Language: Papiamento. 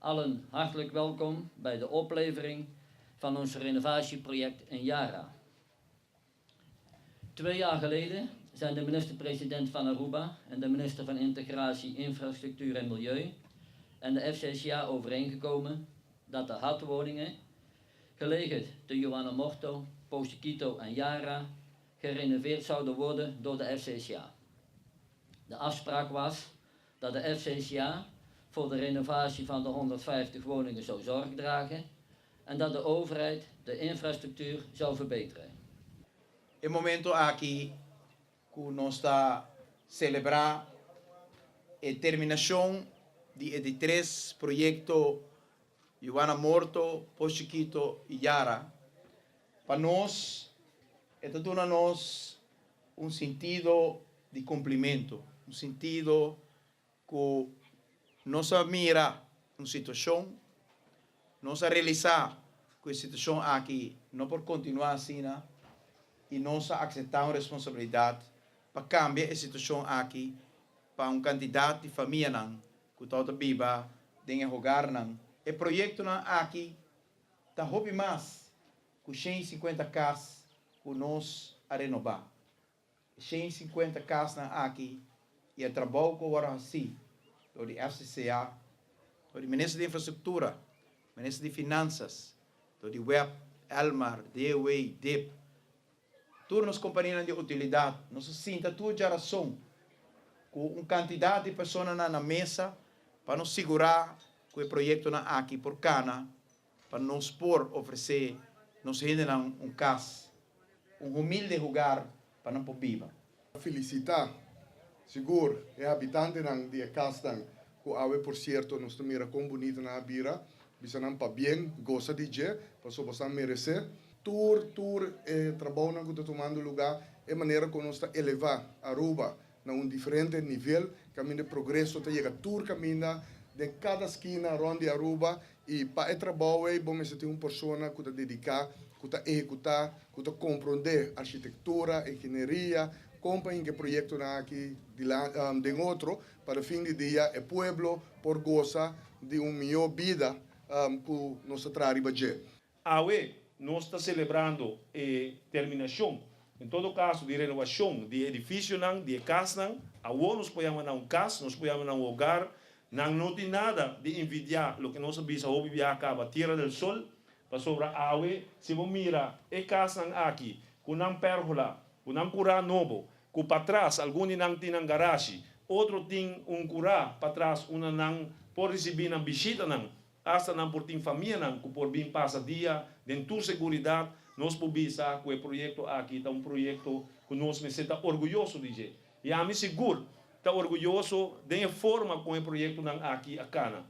Allen hartelijk welkom bij de oplevering van ons renovatieproject in Yara. 2 jaar geleden zijn de minister-president van Aruba en de minister van Integratie, Infrastructuur en Milieu en de FCCA overeengekomen dat de HAD-woningen, gelegen te Johanna Morto, Pos Chiquito en Yara, gerenoveerd zouden worden door de FCCA. De afspraak was dat de FCCA voor de renovatie van de 150 woningen zou zorg dragen en dat de overheid de infrastructuur zou verbeteren. E momento aki ku nos ta selebrá e terminashon di e tres proyekto Juwana Morto, Pos Chiquito i Yara, pa nos, e ta duna nos un sentido di kumplimentu, un sentido ku nos a mira un situashon, nos a realisá ku e situashon aki no por kontinuá asina, i nos a aseptá un responsabilidat pa kambia e situashon aki pa un kantidat di famia ku ta biba den hogar. E proyektonan aki ta hopi mas ku 150 kas ku nos a renobá. 150 kas aki i e trabou ku a hasi dor di FCCA, dor di Minister di Infrastruktura, Minister di Finansa, dor di WEB, Elmar, DOW, DIP, tur nos kompanianan di utilidat, nos a sinta tur djarason ku un kantidat di persona na mesa pa nos sigurá ku e proyektonan aki por kana, pa nos por ofresé nos hendenan un kas, un humilde hogar pa nan por biba. Felisitá sigur e habitantenan di kas, ku awe, por sierto, nos mira kon bunita nan a bira, bisa nan pabien, gosa di dje, paso boso meresé. Tur e trabounan ku ta tumando lugá, e manera ku nos ta elevá Aruba na un diferente nivel, kaminda progreso ta yega tur kaminda, di kada skina rònt di Aruba, i pa e trabou ei, bon, tin un persona ku ta dediká, ku ta ehekutá, ku ta komprondé arkitektura, ingenieria, kompania ku proyektonan aki di otro, pa fin di dia e pueblo por gosa di un mihó bida ku nos ta riba dje. Awe nos ta selebrando e terminashon, en todo kaso, di renovashon di edifisionan, di kasnan. Awor nos por yama un kas, nos por yama un hogar. Nan no tin nada di envidiá loke nos a bisa hopi biaha kaba, Tierra del Sol, pasobra awe, si bo mira e kasnan aki, ku nan pergola, ku nan kurá nobo, ku patras algun di nan tin garashi, otro tin un kurá patras unda nan por risibí nan bishitanan, hasta nan por tin famianan ku por bin pasa dia den tur seguridat. Nos por bisa ku e proyekto aki ta un proyekto ku nos mester ta orguyoso di dje. I ami sigur ta orguyoso di forma ku e proyektonan aki a kana.